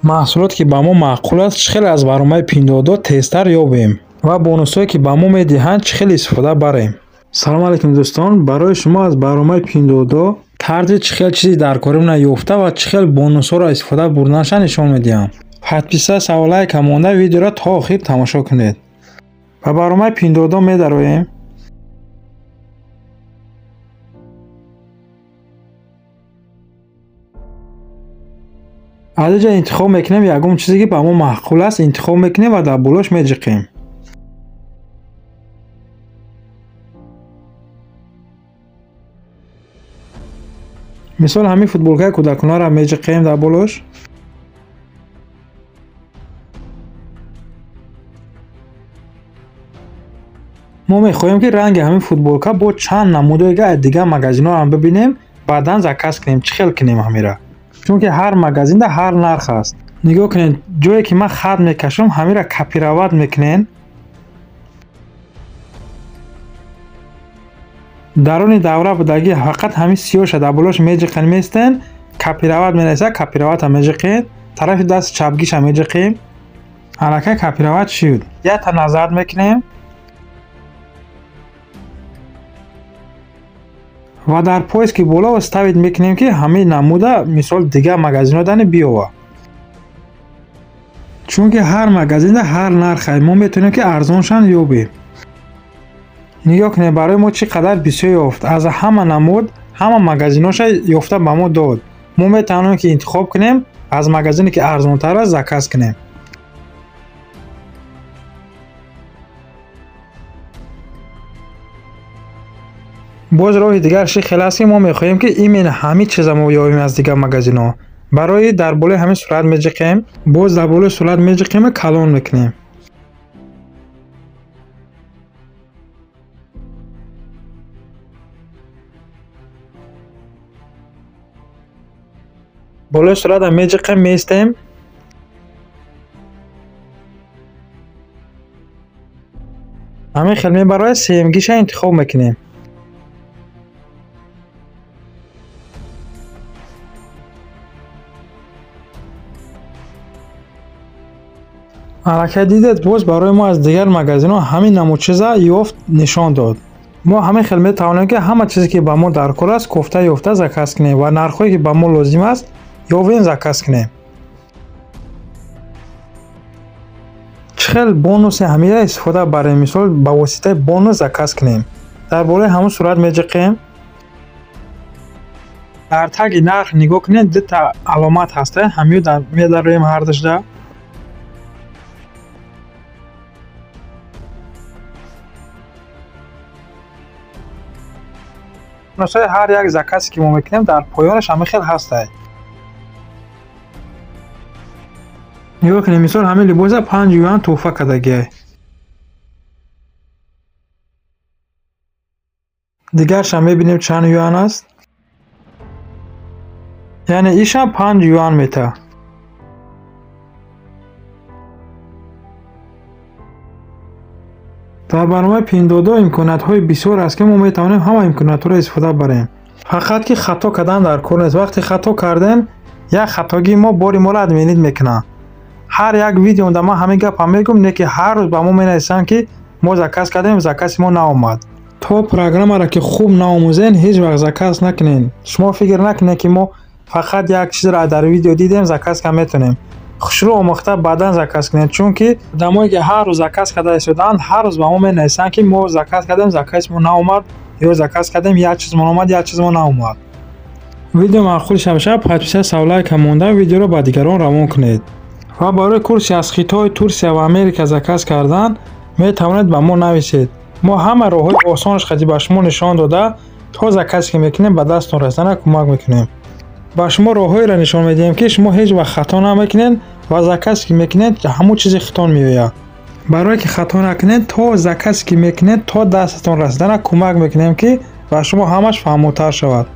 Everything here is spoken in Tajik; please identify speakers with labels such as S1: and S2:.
S1: Маҳсулот ки ба мо маъқул аст, чӣ хел аз барномаи Пиндуодуо тезтар ёбем ва бонусҳое ки ба мо медиҳанд, чӣ хел истифода барем. Салом алейкум дӯстон, барои шумо аз барномаи Пиндуодуо тарзи чӣ хел чизи даркоримона ёфта ва чӣ хел бонусҳоро истифода бурданаша нишон медиҳам. Подписаться ва лайка монда видеоро то охир тамошо кунед. Ба барномаи Пиндуодуо медароем. Аз инҷа интихоб мекунем ягон чизе ки ба мо маъқул аст, интихоб мекунем ва дар болош меҷиқем. Мисол ҳамин футболкаи кӯдаконаро меҷиқем дар болош. Мо мехоҳем ки ранги ҳамин футболка бо чанд намудои дигар магазинҳо ҳам бибинем, баъдан заказ кунем, чӣ хел кунем ҳамира. Чунки ҳар магазинда ҳар нарх аст. Нигоҳ кунед, ҷое ки ман хат мекашам, ҳамира копировать мекунем. Даруни давра будагӣ фақат ҳамин сиёша дар болош меҷиқен местен, копировать менависад, копировать-а меҷиқем, тарафи дасти чапгиша меҷиқем. Аллакай копировать шуд. Якта назар мекунем ва дар поиски боло ставить мекунем ки ҳамин намуда мисол дигар магазинҳо дани биёва. Чунки ҳар магазинда ҳар нархай, мо метавонем ки арзоншан ёбем. Нигоҳ кунед, барои мо чӣ қадар бисёр ёфт. Аз ҳама намуд, ҳама магазинҳоша ёфта ба мо дод. Мо метавонем ки интихоб кунем, аз магазине ки арзонтар аст заказ кунем. Боз роҳи дигарши хел аст ки мо мехоҳем ки именно ҳамин чиза мо ёбем аз дигар магазинҳо. Барои дар болои ҳамин сурат меҷиқем, боз дар болои сурат меҷиқем ва калон мекунем. Болои сурата меҷиқем, меистем. Ҳамин хел мебарояд, сеюмгиша интихоб мекунем. Аллакай дидед, боз барои мо аз дигар магазинҳо ҳамин намуд чиза ёфт нишон дод. Мо ҳамин хел метавонем ки ҳама чизе ки ба мо даркор аст, кофта ёфта заказ кунем ва нархҳое ки ба мо лозим аст, ёвем заказ кунем. Чӣ хел бонуси ҳамира истифода барем, мисол ба воситаи бонус заказ кунем. Дар болои ҳамон сурат меҷиқем. Дар таги нарх нигоҳ кунед, дута аломат ҳаста, ҳамиё медароем ҳардушда. Бонусҳои ҳар як заказе ки мо мекунем дар поёнаш ҳамин хел ҳастай. Нигоҳ кунед, мисол ҳамин либоса 5 юан тӯҳфа кардагиай. Дигаршам мебинем чанд юан аст. Яъне ишам 5 юан мета. Дар барномаи Пиндуодуо имкониятҳои бисёр аст ки мо метавонем ҳама имкониятҳоро истифода барем. Фақат ки хато кардан дар кор нест. Вақте хато кардем, як хатогии мо бори моро админит мекунад. Ҳар як видеонда ман ҳамин гапа мегӯм, не ки ҳар рӯз ба мо менависанд ки мо заказ кардем, закази мо наомад. То программаро ки хуб наомӯзен, ҳеҷ вақт заказ накунед. Шумо фикр накунед ки мо фақат як чизро дар видео дидем, заказ карда метавонем. Хушрӯ омӯхта баъдан заказ кунед, чунки одамое ки ҳар рӯз заказ карда истодаанд, ҳар рӯз ба мо менависанд ки мо заказ кардем, закази мо наомад, ё заказ кардем, як чиз мо омад, як чиз мо наомад. Видео маъқул шавад, подписаться ва лайка монда видеоро ба дигарон равон кунед. Ва барои курси аз Хитой, Турсия ва Америка заказ кардан метавонед ба мо нависед. Мо ҳама роҳҳои осонаш қати ба шумо нишон дода, то заказе ки мекунем ба дасттон расидана кӯмак мекунем. Ба шумо роҳҳоеро нишон медиҳем ки шумо ҳеҷ вақт хато намекунед ва заказе ки мекунед ҳамон чизи хитон меояд. Барое ки хато накунед, то заказе ки мекунед то дастатон расидана кӯмак мекунем ки ба шумо ҳамаш фаҳмотар шавад.